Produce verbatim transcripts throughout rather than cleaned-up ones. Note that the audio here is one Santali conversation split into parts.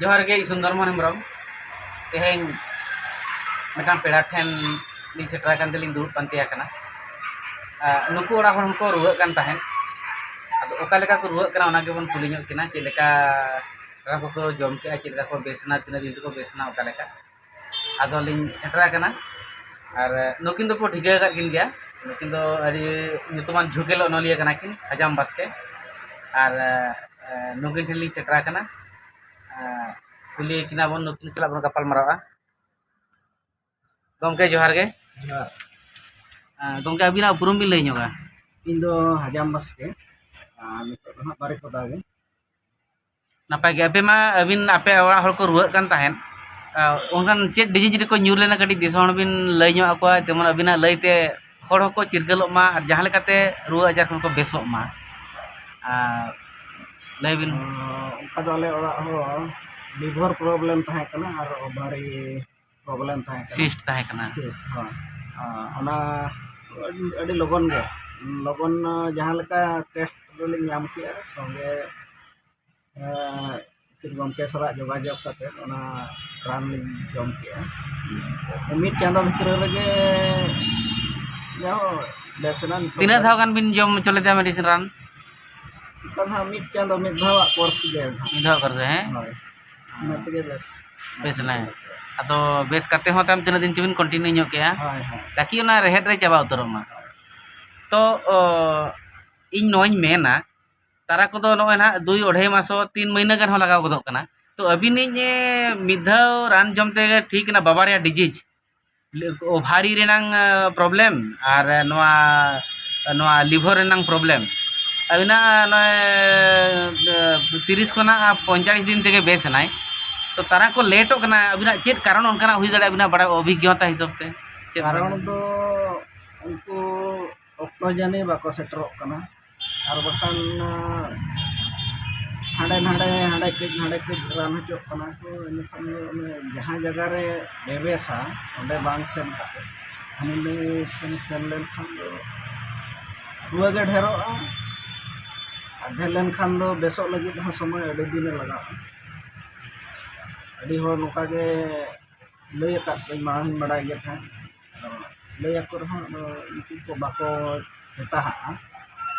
ᱡᱚᱦᱟᱨ ᱜᱮ, ᱤᱧ ᱥᱩᱱᱫᱚᱨ ᱢᱳᱦᱚᱱ ᱦᱮᱢᱵᱨᱚᱢ᱾ ᱛᱮᱦᱮᱧ ᱢᱤᱫᱴᱟᱝ ᱯᱮᱲᱟ ᱴᱷᱮᱱ ᱞᱤᱧ ᱥᱮᱴᱮᱨ ᱟᱠᱟᱱ ᱛᱮᱞᱤᱧ ᱫᱩᱲᱩᱵ ᱯᱟᱱᱛᱮ ᱟᱠᱟᱱᱟ᱾ ᱟᱨ ᱱᱩᱠᱩ ᱚᱲᱟᱜ ᱦᱚᱲ ᱦᱚᱸᱠᱚ ᱨᱩᱣᱟᱹᱜ ᱠᱟᱱ ᱛᱟᱦᱮᱸᱫ᱾ ᱟᱫᱚ ᱚᱠᱟ ᱞᱮᱠᱟ ᱠᱚ ᱨᱩᱣᱟᱹᱜ ᱠᱟᱱᱟ, ᱚᱱᱟ ᱜᱮᱵᱚᱱ ᱠᱩᱞᱤ ᱧᱚᱜ ᱠᱤᱱᱟ᱾ ᱪᱮᱫ ᱞᱮᱠᱟ ᱨᱟᱱ ᱠᱚᱠᱚ ᱡᱚᱢ ᱠᱮᱜᱼᱟ, ᱪᱮᱫ ᱞᱮᱠᱟ ᱠᱚ ᱵᱮᱥ ᱮᱱᱟ, ᱛᱤᱱᱟᱹᱜ ᱫᱤᱱ ᱛᱮᱠᱚ ᱵᱮᱥ ᱮᱱᱟ, ᱚᱠᱟ ᱞᱮᱠᱟ᱾ ᱟᱫᱚ ᱞᱤᱧ ᱥᱮᱴᱮᱨ ᱟᱠᱟᱱᱟ᱾ ᱟᱨ ᱱᱩᱠᱤᱱ ᱫᱚᱯᱮ ᱴᱷᱤᱠᱟᱹ ᱟᱠᱟᱫ ᱠᱤᱱ ᱜᱮᱭᱟ, ᱱᱩᱠᱤᱱ ᱫᱚ ᱟᱹᱰᱤ ᱧᱩᱛᱩᱢᱟᱱ ᱡᱷᱩᱠᱮᱞ ᱚᱱᱚᱞᱤᱭᱟᱹ ᱠᱟᱱᱟ ᱠᱤᱱ, ᱦᱟᱡᱟᱢ ᱵᱟᱥᱠᱮ᱾ ᱟᱨ ᱱᱩᱠᱤᱱ ᱴᱷᱮᱱ ᱞᱤᱧ ᱥᱮᱴᱮᱨ ᱟᱠᱟᱱᱟ᱾ ᱠᱩᱞᱤ ᱠᱤᱱᱟ ᱵᱚᱱ, ᱱᱩᱠᱤᱱ ᱥᱟᱞᱟᱜ ᱵᱚᱱ ᱜᱟᱯᱟᱞ ᱢᱟᱨᱟᱣᱟ᱾ ᱜᱚᱢᱠᱮ, ᱡᱚᱦᱟᱨ ᱜᱮ᱾ ᱡᱚᱦᱟᱨ᱾ ᱜᱚᱢᱠᱮ, ᱟᱹᱵᱤᱱᱟᱜ ᱩᱯᱨᱩᱢ ᱵᱤᱱ ᱞᱟᱹᱭ ᱧᱚᱜᱟ? ᱤᱧ ᱫᱚ ᱦᱟᱡᱟᱢ ᱵᱟᱥᱠᱮ᱾ ᱟᱨ ᱱᱤᱛᱚᱜ ᱫᱚ ᱦᱟᱸᱜ ᱵᱟᱨᱤᱯᱚᱫᱟ ᱜᱮ᱾ ᱱᱟᱯᱟᱭ ᱜᱮ᱾ ᱟᱯᱮ ᱢᱟ, ᱟᱹᱵᱤᱱ, ᱟᱯᱮ ᱚᱲᱟᱜ ᱦᱚᱲ ᱠᱚ ᱨᱩᱣᱟᱹᱜ ᱠᱟᱱ ᱛᱟᱦᱮᱸᱫ, ᱟᱨ ᱚᱱᱠᱟᱱ ᱪᱮᱫ disease ᱨᱮᱠᱚ ᱧᱩᱨ ᱞᱮᱱᱟ, ᱠᱟᱹᱴᱤᱡ ᱫᱤᱥᱚᱢ ᱦᱚᱲ ᱵᱤᱱ ᱞᱟᱹᱭ ᱧᱚᱜ ᱟᱠᱚᱣᱟ, ᱡᱮᱢᱚᱱ ᱟᱹᱵᱤᱱᱟᱜ ᱞᱟᱹᱭᱛᱮ ᱦᱚᱲ ᱦᱚᱸᱠᱚ ᱪᱤᱨᱜᱟᱹᱞᱚᱜ ᱢᱟ ᱟᱨ ᱡᱟᱦᱟᱸ ᱞᱮᱠᱟᱛᱮ ᱨᱩᱣᱟᱹ ᱟᱡᱟᱨ ᱠᱷᱚᱱ ᱠᱚ ᱵᱮᱥᱚᱜ ᱢᱟ᱾ ᱟᱨ ᱞᱟᱹᱭ ᱵᱤᱱ᱾ ᱚᱱᱠᱟ ᱫᱚ ᱟᱞᱮ ᱚᱲᱟᱜ ᱦᱚᱲ liver problem ᱛᱟᱦᱮᱸ ᱠᱟᱱᱟ ᱟᱨ ovary problem ᱛᱟᱦᱮᱸ ᱠᱟᱱᱟ᱾ Cyst ᱛᱟᱦᱮᱸ ᱠᱟᱱᱟ᱾ Cyst, ᱦᱳᱭ᱾ ᱟᱨ ᱚᱱᱟ ᱟᱹᱰᱤ, ᱟᱹᱰᱤ ᱞᱚᱜᱚᱱ ᱜᱮ, ᱞᱚᱜᱚᱱ, ᱡᱟᱦᱟᱸ ᱞᱮᱠᱟ test ᱨᱮᱞᱤᱧ ᱧᱟᱢ ᱠᱮᱜᱼᱟ, ᱥᱚᱸᱜᱮ, ᱮᱸ, ᱩᱠᱤᱞ ᱜᱚᱢᱠᱮ ᱥᱟᱞᱟᱜ ᱡᱳᱜᱟᱡᱳᱜᱽ ᱠᱟᱛᱮ ᱚᱱᱟ ᱨᱟᱱ ᱞᱤᱧ ᱡᱚᱢ ᱠᱮᱜᱼᱟ᱾ ᱢᱤᱫ ᱪᱟᱸᱫᱚ ᱵᱷᱤᱛᱨᱤ ᱨᱮᱜᱮ ᱡᱟᱦᱳ ᱵᱮᱥ ᱮᱱᱟ ᱱᱤᱛᱚᱜ ᱛᱤᱱᱟᱹᱜ ᱫᱚ᱾ ᱫᱷᱟᱣ ᱜᱟᱱ ᱵᱤᱱ ᱡᱚᱢ ᱦᱚᱪᱚ ᱞᱮᱫᱟ medicine ᱨᱟᱱ? ᱱᱤᱛᱚᱜ ᱦᱟᱸᱜ ᱢᱤᱫ ᱪᱟᱸᱫᱚ ᱢᱤᱫ ᱫᱷᱟᱣᱟᱜ course ᱜᱮ ᱦᱟᱸᱜ᱾ ᱢᱤᱫ ᱫᱷᱟᱣ course, ᱦᱮᱸ? ᱦᱳᱭ᱾ ᱤᱱᱟᱹ ᱛᱮᱜᱮ ᱵᱮᱥ᱾ ᱵᱮᱥ ᱮᱱᱟᱭ᱾ ᱟᱫᱚ ᱵᱮᱥ ᱠᱟᱛᱮ ᱦᱚᱸ ᱛᱟᱭᱚᱢ ᱛᱤᱱᱟᱹᱜ ᱫᱤᱱ ᱪᱚᱵᱤᱱ continue ᱧᱚᱜ ᱠᱮᱜᱼᱟ? ᱦᱳᱭ, ᱦᱳᱭ᱾ ᱛᱟᱠᱤ ᱚᱱᱟ ᱨᱮᱦᱮᱫ ᱨᱮ ᱪᱟᱵᱟ ᱩᱛᱟᱹᱨᱚᱜ ᱢᱟ᱾ ᱛᱚ, ᱚ, ᱤᱧ ᱱᱚᱣᱟᱧ ᱢᱮᱱᱟ, ᱛᱟᱨᱟ ᱠᱚᱫᱚ ᱱᱚᱜᱼᱚᱭ ᱱᱟᱦᱟᱜ ᱫᱩᱭ ᱚᱲᱟᱭ ᱢᱟᱥ ᱦᱚᱸ ᱛᱤᱱ ᱢᱟᱹᱦᱱᱟᱹ ᱜᱟᱱ ᱦᱚᱸ ᱞᱟᱜᱟᱣ ᱜᱚᱫᱚᱜ ᱠᱟᱱᱟ᱾ ᱛᱚ ᱟᱹᱵᱤᱱᱤᱡ, ᱮ, ᱢᱤᱫ ᱫᱷᱟᱣ ᱨᱟᱱ ᱡᱚᱢ ᱛᱮᱜᱮ ᱴᱷᱤᱠ ᱮᱱᱟ ᱵᱟᱵᱟ ᱨᱮᱭᱟᱜ disease, ovary ᱨᱮᱱᱟᱝ, ᱮ, problem ᱟᱨ ᱱᱚᱣᱟ, ᱱᱚᱣᱟ liver ᱨᱮᱱᱟᱝ problem᱾ ᱟᱹᱵᱤᱱᱟᱜ ᱱᱚᱜᱼᱚᱭ, ᱮ, ᱛᱤᱨᱤᱥ ᱠᱷᱚᱱᱟᱜ ᱯᱚᱸᱭᱛᱟᱞᱤᱥ ᱫᱤᱱ ᱛᱮᱜᱮ ᱵᱮᱥ ᱮᱱᱟᱭ᱾ ᱛᱚ ᱛᱟᱨᱟ ᱠᱚ ᱞᱮᱴᱚᱜ ᱠᱟᱱᱟ, ᱟᱹᱵᱤᱱᱟᱜ ᱪᱮᱫ ᱠᱟᱨᱚᱱ ᱚᱱᱠᱟᱱᱟᱜ ᱦᱩᱭ ᱫᱟᱲᱮᱭᱟᱜᱼᱟ, ᱟᱹᱵᱤᱱᱟᱜ ᱵᱟᱲᱟᱭ ᱚᱵᱷᱤᱜᱽᱜᱚᱛᱟ ᱦᱤᱥᱟᱹᱵ ᱛᱮ? ᱪᱮᱫ ᱠᱟᱨᱚᱱ ᱵᱟᱲᱟᱭ? ᱫᱚ ᱩᱱᱠᱩ ᱚᱠᱛᱚ ᱡᱟᱹᱱᱤ ᱵᱟᱠᱚ ᱥᱮᱴᱮᱨᱚᱜ ᱠᱟᱱᱟ᱾ ᱟᱨ ᱵᱟᱠᱷᱟᱱ, ᱟᱸ, ᱦᱟᱸᱰᱮ ᱱᱟᱰᱮ, ᱦᱟᱸᱰᱮ ᱠᱟᱹᱡ, ᱱᱟᱰᱮ ᱠᱟᱹᱡ ᱨᱟᱱ ᱦᱚᱪᱚᱜ ᱠᱟᱱᱟ ᱠᱚ, ᱤᱱᱟᱹᱠᱷᱟᱱ ᱫᱚ ᱚᱱᱮ ᱡᱟᱦᱟᱸ ᱡᱟᱭᱜᱟ ᱨᱮ ᱵᱮᱵᱮᱥᱟ, ᱚᱸᱰᱮ ᱵᱟᱝ ᱥᱮᱱ ᱠᱟᱛᱮ, ᱦᱟᱹᱱᱤ ᱱᱟᱹᱭ ᱴᱷᱮᱱ ᱥᱮᱱ ᱞᱮᱱᱠᱷᱟᱱ ᱫᱚ ᱨᱩᱣᱟᱹ ᱜᱮ ᱰᱷᱮᱨᱚᱜᱼᱟ᱾ ᱟᱨ ᱰᱷᱮᱨ ᱞᱮᱱᱠᱷᱟᱱ ᱫᱚ ᱵᱮᱥᱚᱜ ᱞᱟᱹᱜᱤᱫ ᱦᱚᱸ ᱥᱚᱢᱚᱭ ᱟᱹᱰᱤ ᱫᱤᱱᱮ ᱞᱟᱜᱟᱜᱼᱟ᱾ ᱟᱹᱰᱤ ᱦᱚᱲ ᱱᱚᱝᱠᱟ ᱜᱮ ᱞᱟᱹᱭ ᱟᱠᱟᱫ ᱠᱚᱣᱟᱧ, ᱢᱟᱲᱟᱝ ᱤᱧ ᱵᱟᱲᱟᱭ ᱜᱮ ᱛᱟᱦᱮᱸᱫ᱾ ᱟᱫᱚ ᱞᱟᱹᱭ ᱟᱠᱚ ᱨᱮᱦᱚᱸ ᱟᱫᱚ ᱩᱱᱠᱩ ᱠᱚ ᱵᱟᱠᱚ ᱢᱮᱛᱟᱦᱟᱜᱼᱟ᱾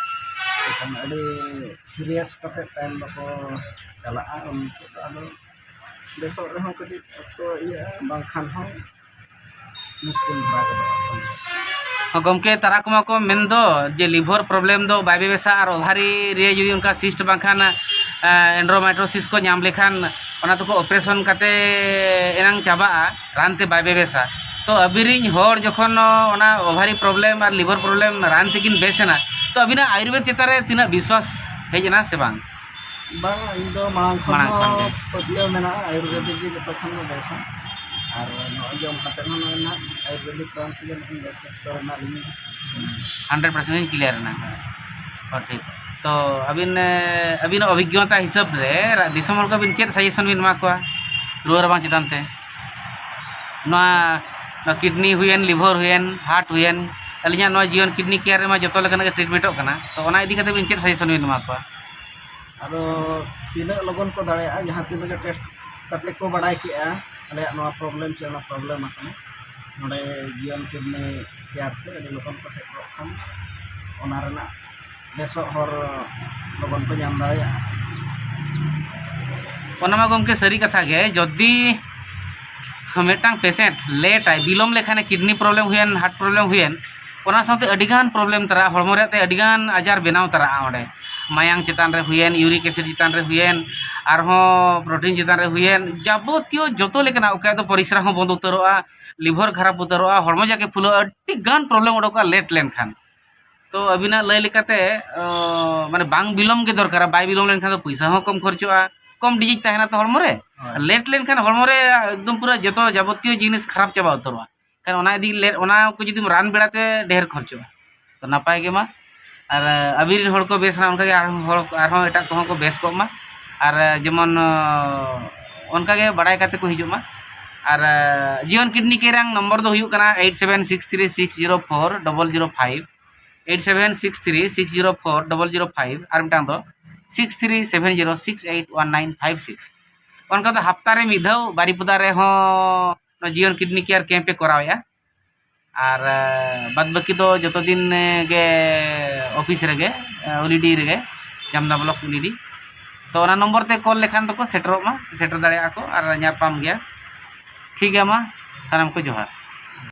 ᱮᱱᱠᱷᱟᱱ ᱟᱹᱰᱤ serious ᱠᱟᱛᱮ ᱛᱟᱭᱚᱢ ᱫᱚᱠᱚ ᱪᱟᱞᱟᱜᱼᱟ᱾ ᱩᱱᱠᱩ ᱫᱚ ᱟᱫᱚ ᱵᱮᱥᱚᱜ ᱨᱮᱦᱚᱸ ᱠᱟᱹᱴᱤᱡ ᱚᱠᱛᱚ ᱤᱭᱟᱹᱜᱼᱟ, ᱵᱟᱝᱠᱷᱟᱱ ᱦᱚᱸ ᱢᱩᱥᱠᱤᱞ ᱫᱷᱟᱨᱟ ᱜᱚᱫᱚᱜᱼᱟ᱾ ᱜᱚᱢᱠᱮ, ᱛᱟᱨᱟ ᱠᱚᱢᱟ ᱠᱚ ᱢᱮᱱᱫᱚ ᱡᱮ liver problem ᱫᱚ ᱵᱟᱭ ᱵᱮᱵᱮᱥᱟ, ᱟᱨ ovary ᱨᱮ ᱡᱩᱫᱤ ᱚᱱᱠᱟ cyst ᱵᱟᱝᱠᱷᱟᱱ endometriosis ᱠᱚ ᱧᱟᱢ ᱞᱮᱠᱷᱟᱱ ᱚᱱᱟ ᱫᱚᱠᱚ operation ᱠᱟᱛᱮ ᱮᱱᱟᱝ ᱪᱟᱵᱟᱜᱼᱟ, ᱨᱟᱱ ᱛᱮ ᱵᱟᱭ ᱵᱮᱵᱮᱥᱟ᱾ ᱛᱚ ᱟᱹᱵᱤᱱ ᱨᱤᱱ ᱦᱚᱲ ᱡᱚᱠᱷᱚᱱ ᱚᱱᱟ ovary problem ᱟᱨ liver problem ᱨᱟᱱ ᱛᱮᱠᱤᱱ ᱵᱮᱥ ᱮᱱᱟ, ᱛᱚ ᱟᱹᱵᱤᱱᱟᱜ ᱟᱭᱩᱨᱵᱮᱫ ᱪᱮᱛᱟᱱ ᱨᱮ ᱛᱤᱱᱟᱹᱜ ᱵᱤᱥᱣᱟᱥ ᱦᱮᱡ ᱮᱱᱟ ᱥᱮ ᱵᱟᱝ? ᱵᱟᱝ, ᱤᱧ ᱫᱚ ᱢᱟᱲᱟᱝ ᱠᱷᱚᱱ ᱢᱟᱲᱟᱝ ᱠᱷᱚᱱ ᱦᱚᱸ ᱜᱮ᱾ ᱯᱟᱹᱛᱭᱟᱹᱣ ᱢᱮᱱᱟᱜᱼᱟ, ᱟᱭᱩᱨᱵᱮᱫᱤᱠ ᱜᱮ ᱡᱚᱛᱚ ᱠᱷᱚᱱ ᱫᱚ ᱵᱮᱥᱟ᱾ ᱟᱨ ᱱᱚᱜᱼᱚᱭ ᱡᱚᱢ ᱠᱟᱛᱮ ᱦᱚᱸ ᱱᱚᱜᱼᱚᱭ ᱱᱟᱦᱟᱜ ᱟᱭᱩᱨᱵᱮᱫᱤᱠ ᱨᱟᱱ ᱛᱮᱜᱮ ᱱᱚᱜᱼᱚᱭ ᱵᱮᱥ ᱰᱟᱠᱛᱚᱨ ᱨᱮᱱᱟᱜ ᱞᱤᱧ hundred percent ᱵᱤᱱ clear ᱮᱱᱟ᱾ ᱦᱚᱸ, ᱴᱷᱤᱠ᱾ ᱛᱚ ᱟᱹᱵᱤᱱ, ᱮ, ᱟᱹᱵᱤᱱᱟᱜ ᱚᱵᱷᱤᱜᱽᱜᱚᱛᱟ ᱦᱤᱥᱟᱹᱵ ᱨᱮ ᱨᱟ-, ᱫᱤᱥᱚᱢ ᱦᱚᱲ ᱠᱚ ᱟᱹᱵᱤᱱ ᱪᱮᱫ suggestion ᱵᱤᱱ ᱮᱢᱟ ᱠᱚᱣᱟ ᱨᱩᱣᱟᱹ ᱨᱟᱵᱟᱝ ᱪᱮᱛᱟᱱ ᱛᱮ? ᱱᱚᱣᱟ, ᱱᱚᱣᱟ kidney ᱦᱩᱭᱮᱱ, liver ᱦᱩᱭᱮᱱ, heart ᱦᱩᱭᱮᱱ, ᱟᱹᱞᱤᱧᱟᱜ ᱱᱚᱣᱟ ᱡᱤᱭᱚᱱ Kidney Care ᱨᱮᱢᱟ ᱡᱚᱛᱚ ᱞᱮᱠᱟᱱᱟᱜ ᱜᱮ treatmentᱚᱜ ᱠᱟᱱᱟ, ᱛᱚ ᱚᱱᱟ ᱤᱫᱤ ᱠᱟᱛᱮ ᱵᱤᱱ ᱪᱮᱫ suggestion ᱵᱤᱱ ᱮᱢᱟ ᱠᱚᱣᱟ? ᱟᱫᱚ ᱛᱤᱱᱟᱹᱜ ᱞᱚᱜᱚᱱ ᱠᱚ ᱫᱟᱲᱮᱭᱟᱜᱼᱟ, ᱡᱟᱦᱟᱸ ᱛᱤᱱᱟᱹᱜ ᱜᱮ test ᱠᱟᱛᱮ ᱠᱚ ᱵᱟᱲᱟᱭ ᱠᱮᱜᱼᱟ ᱟᱞᱮᱭᱟᱜ ᱱᱚᱣᱟ problem ᱪᱮ ᱚᱱᱟ problem ᱟᱠᱟᱱᱟ, ᱱᱚᱰᱮ ᱡᱤᱭᱚᱱ Kidney Care ᱛᱮ ᱟᱹᱰᱤ ᱞᱚᱜᱚᱱ ᱠᱚ ᱥᱮᱴᱮᱨᱚᱜ ᱠᱷᱟᱱ ᱚᱱᱟ ᱨᱮᱱᱟᱜ ᱵᱮᱥᱚᱜ ᱦᱚᱨ ᱞᱚᱜᱚᱱ ᱠᱚ ᱧᱟᱢ ᱫᱟᱲᱮᱭᱟᱜᱼᱟ᱾ ᱚᱱᱟ ᱢᱟ ᱜᱚᱢᱠᱮ ᱥᱟᱹᱨᱤ ᱠᱟᱛᱷᱟ ᱜᱮ, ᱡᱩᱫᱤ ᱢᱤᱫᱴᱟᱝ patient late ᱟᱭ, ᱵᱤᱞᱚᱢ ᱞᱮᱠᱷᱟᱱᱮ, kidney problem ᱦᱩᱭᱮᱱ, heart problem ᱦᱩᱭᱮᱱ, ᱚᱱᱟ ᱥᱟᱶᱛᱮ ᱟᱹᱰᱤᱜᱟᱱ problem ᱛᱟᱨᱟᱜᱼᱟ, ᱦᱚᱲᱢᱚ ᱨᱮᱭᱟᱜ ᱛᱮ ᱟᱹᱰᱤᱜᱟᱱ ᱟᱡᱟᱨ ᱵᱮᱱᱟᱣ ᱛᱟᱨᱟᱜᱼᱟ ᱚᱸᱰᱮ᱾ ᱢᱟᱭᱟᱝ ᱪᱮᱛᱟᱱ ᱨᱮ ᱦᱩᱭᱮᱱ, uric acid ᱪᱮᱛᱟᱱ ᱨᱮ ᱦᱩᱭᱮᱱ, ᱟᱨᱦᱚᱸ protein ᱪᱮᱛᱟᱱ ᱨᱮ ᱦᱩᱭᱮᱱ, ᱡᱟᱵᱚᱛᱤᱭᱚ ᱡᱚᱛᱚ ᱞᱮᱠᱟᱱᱟᱜ, ᱚᱠᱚᱭᱟᱜ ᱫᱚ ᱯᱚᱨᱤᱥᱨᱟ ᱦᱚᱸ ᱵᱚᱱᱫ ᱩᱛᱟᱹᱨᱚᱜᱼᱟ, liver ᱠᱷᱟᱨᱟᱯ ᱩᱛᱟᱹᱨᱚᱜᱼᱟ, ᱦᱚᱲᱢᱚ ᱡᱟᱠᱮ ᱯᱷᱩᱞᱟᱹᱜᱼᱟ, ᱟᱹᱰᱤ ᱜᱟᱱ problem ᱩᱰᱩᱠᱚᱜᱼᱟ late ᱞᱮᱱᱠᱷᱟᱱ᱾ ᱛᱚ ᱟᱹᱵᱤᱱᱟᱜ ᱞᱟᱹᱭ ᱞᱮᱠᱟᱛᱮ, ᱚ, ᱢᱟᱱᱮ ᱵᱟᱝ ᱵᱤᱞᱚᱢ ᱜᱮ ᱫᱚᱨᱠᱟᱨᱟ, ᱵᱟᱭ ᱵᱤᱞᱚᱢ ᱞᱮᱱᱠᱷᱟᱱ ᱫᱚ ᱯᱚᱭᱥᱟ ᱦᱚᱸ ᱠᱚᱢ ᱠᱷᱚᱨᱪᱚᱜᱼᱟ, ᱠᱚᱢ ᱰᱤᱡᱤᱡᱽ ᱛᱟᱦᱮᱱᱟ ᱛᱚ ᱦᱚᱲᱢᱚ ᱨᱮ᱾ ᱦᱳᱭ᱾ Late ᱞᱮᱱᱠᱷᱟᱱ ᱦᱚᱲᱢᱚ ᱨᱮ ᱮᱠᱫᱚᱢ ᱯᱩᱨᱟᱹ ᱡᱚᱛᱚ ᱡᱟᱵᱚᱛᱤᱭᱚ ᱡᱤᱱᱤᱥ ᱠᱷᱟᱨᱟᱯ ᱪᱟᱵᱟ ᱩᱛᱟᱹᱨᱚᱜᱼᱟ᱾ ᱠᱷᱟᱱ ᱚᱱᱟ ᱤᱫᱤ ᱞᱮ-, ᱚᱱᱟ ᱠᱚ ᱡᱩᱫᱤᱢ ᱨᱟᱱ ᱵᱮᱲᱟ ᱛᱮ ᱰᱷᱮᱨ ᱠᱷᱚᱨᱪᱚᱜᱼᱟ᱾ ᱛᱚ ᱱᱟᱯᱟᱭ ᱜᱮ ᱢᱟ᱾ ᱟᱨ ᱟᱹᱵᱤᱱ ᱨᱮᱱ ᱦᱚᱲ ᱠᱚ ᱵᱮᱥ ᱮᱱᱟ, ᱚᱱᱠᱟᱜᱮ ᱟᱨᱦᱚᱸ ᱦᱚᱲ, ᱟᱨᱦᱚᱸ ᱮᱴᱟᱜ ᱠᱚᱦᱚᱸ ᱠᱚ ᱵᱮᱥ ᱠᱚᱜ ᱢᱟ᱾ ᱟᱨ ᱡᱮᱢᱚᱱ, ᱚᱱᱠᱟᱜᱮ ᱵᱟᱲᱟᱭ ᱠᱟᱛᱮ ᱠᱚ ᱦᱤᱡᱩᱜ ᱢᱟ᱾ ᱟᱨ ᱡᱤᱭᱚᱱ Kidney Care ᱨᱮᱭᱟᱜ ᱱᱚᱢᱵᱚᱨ ᱫᱚ ᱦᱩᱭᱩᱜ ᱠᱟᱱᱟ eight seven six three six zero four double zero five, eight seven six three six zero four double zero five, ᱟᱨ ᱢᱤᱫᱴᱟᱝ ᱫᱚ six three seven zero six eight one nine five six᱾ ᱚᱱᱠᱟ ᱫᱚ ᱦᱟᱯᱛᱟ ᱨᱮ ᱢᱤᱫ ᱫᱷᱟᱣ ᱵᱟᱨᱤᱯᱚᱫᱟ ᱨᱮᱦᱚᱸ ᱱᱚᱣᱟ ᱡᱤᱭᱚᱱ ᱠᱤᱰᱱᱤ ᱠᱮᱭᱟᱨ ᱠᱮᱢᱯ ᱮ ᱠᱚᱨᱟᱣᱮᱫᱼᱟ᱾ ᱟᱨ ᱵᱟᱫ ᱵᱟᱹᱠᱤ ᱫᱚ ᱡᱚᱛᱚ ᱫᱤᱱ ᱜᱮ ᱚᱯᱷᱤᱥ ᱨᱮᱜᱮ, ᱩᱞᱤᱰᱤ ᱨᱮᱜᱮ, ᱡᱟᱢᱫᱟ ᱵᱞᱚᱠ ᱩᱞᱤᱰᱤ᱾ ᱛᱚ ᱚᱱᱟ ᱱᱚᱢᱵᱚᱨ ᱛᱮ ᱠᱚᱞ ᱞᱮᱠᱷᱟᱱ ᱫᱚᱠᱚ ᱥᱮᱴᱮᱨᱚᱜ ᱢᱟ, ᱥᱮᱴᱮᱨ ᱫᱟᱲᱮᱭᱟᱜᱼᱟ ᱠᱚ ᱟᱨ ᱧᱟᱯᱟᱢ ᱜᱮᱭᱟ᱾ ᱴᱷᱤᱠ ᱜᱮᱭᱟ, ᱢᱟ ᱥᱟᱱᱟᱢ ᱠᱚ ᱡᱚᱦᱟᱨ᱾